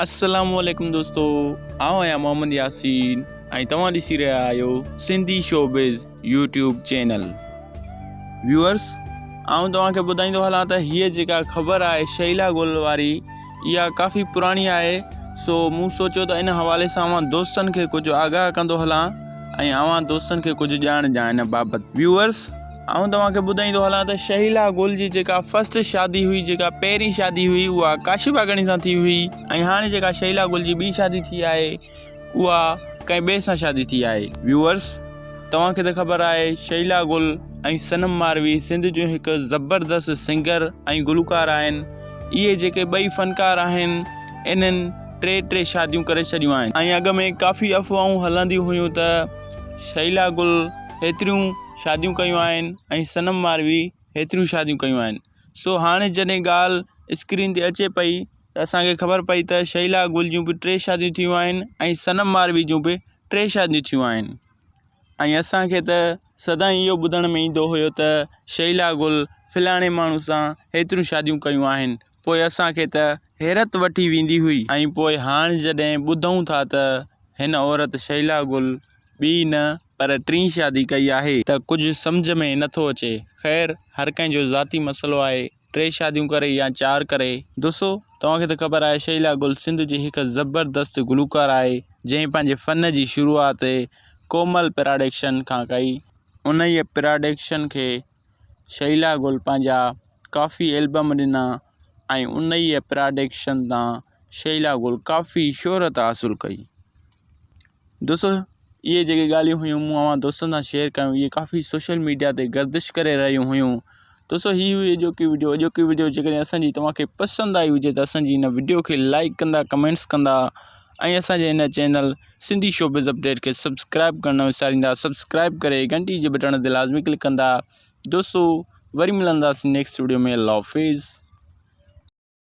السلام عليڪم دوستو آئون آهيان محمد ياسين ۽ توهان ڏسي رهيا آهيو Sindhi showbiz YouTube channel viewers آئون توهان کي ٻڌائيندو هلان ته هيء جيڪا خبر آهي شهيلا گل واري اها ڪافي پراڻي آهي سو مون سوچيو ته ان حوالي سان اوهان دوستن کي ڪجهه آگاهه ڪندو هلان ۽ اوهان دوستن کي ڪجهه ڄاڻ ڏيان ان بابت ويورس آئون توهان کي ٻڌائيندو هلان ته شهيلا گل جي جيڪا فرسٽ شادي هئي جيڪا پهرين شادي هئي اها ڪاشف آگاڻي سان ٿي هئي ۽ هاڻي جيڪا شهيلا گل جي ٻي شادي ٿي آهي اها ڪنهن ٻئي سان شادي ٿي آهي. ويوئرس توهان کي ته خبر آهي شهيلا گل ۽ صنم ماروي سنڌ جون هڪ زبردست سنگر ۽ گلوڪار آهن اهي جيڪي ٻئي فنڪار آهن انهن ٽي ٽي شاديون ڪري ڇڏيون آهن ۽ اڳ ۾ ڪافي افواهون هلنديون هيون ته شهيلا گل هيتريون شاديون ڪيون آهن ۽ صنم ماروي هيتريون شاديون ڪيون آهن سو هاڻي جڏهن ڳالهه اسڪرين تي اچي پئي ته اسانکي خبر پئي ته شهيلا گل جون به ٽي شاديون ٿيون آهن ۽ صنم ماروي جون به ٽي شاديون ٿيون آهن ۽ اسانکي ته سدائين اهو ٻڌڻ ۾ ايندو هيو ته شهيلا گل فلاڻي ماڻهو سان هيتريون شاديون ڪيون آهن پوء اسانکي ته حيرت وٺي ويندي هئي ۽ پوء هاڻ جڏهن ٻڌون ٿا ته هن عورت شهيلا گل ٻي نه پر ٽين شادي ڪئي آهي ته ڪجهه سمجهه ۾ نه ٿو اچي. خير هر ڪنهن جو ذاتي مسئلو آهي ٽي شاديون ڪري يا چار ڪري. دوستو توهان کي ته خبر آهي شهيلا گل سنڌ جي هڪ زبردست گلوڪاره آهي جنهن پنهنجي فن جي شروعات ڪومل پراڊڪشن کان ڪئي. انهيء پراڊڪشن کي شهيلا گل پنهنجا ڪافي البم ڏنا ۽ انهيء پراڊڪشن تان شهيلا گل ڪافي شهرت حاصل ڪئي. دوستو اهي جيڪي ڳالهيون هيون مون اوهان دوستن سان شيئر ڪيون اهي ڪافي سوشل ميڊيا تي گردش ڪري رهيون هيون دوستو هي هئي اڄوڪي وڊيو اڄوڪي وڊيو جيڪڏهن اسان جي توهان کي پسند آئي هجي ته اسان جي هن وڊيو کي لائڪ ڪندا ڪمينٽس ڪندا ۽ اسان جي هن چينل سنڌي شوبز اپڊيٽ کي سبسڪرائب ڪرڻ نه وساريندا سبسڪرائب ڪري گهنٽي جي بٽڻ تي لازمي ڪلڪ ڪندا دوستو وري ملنداسين نيڪسٽ وڊيو ۾ الله حافظ.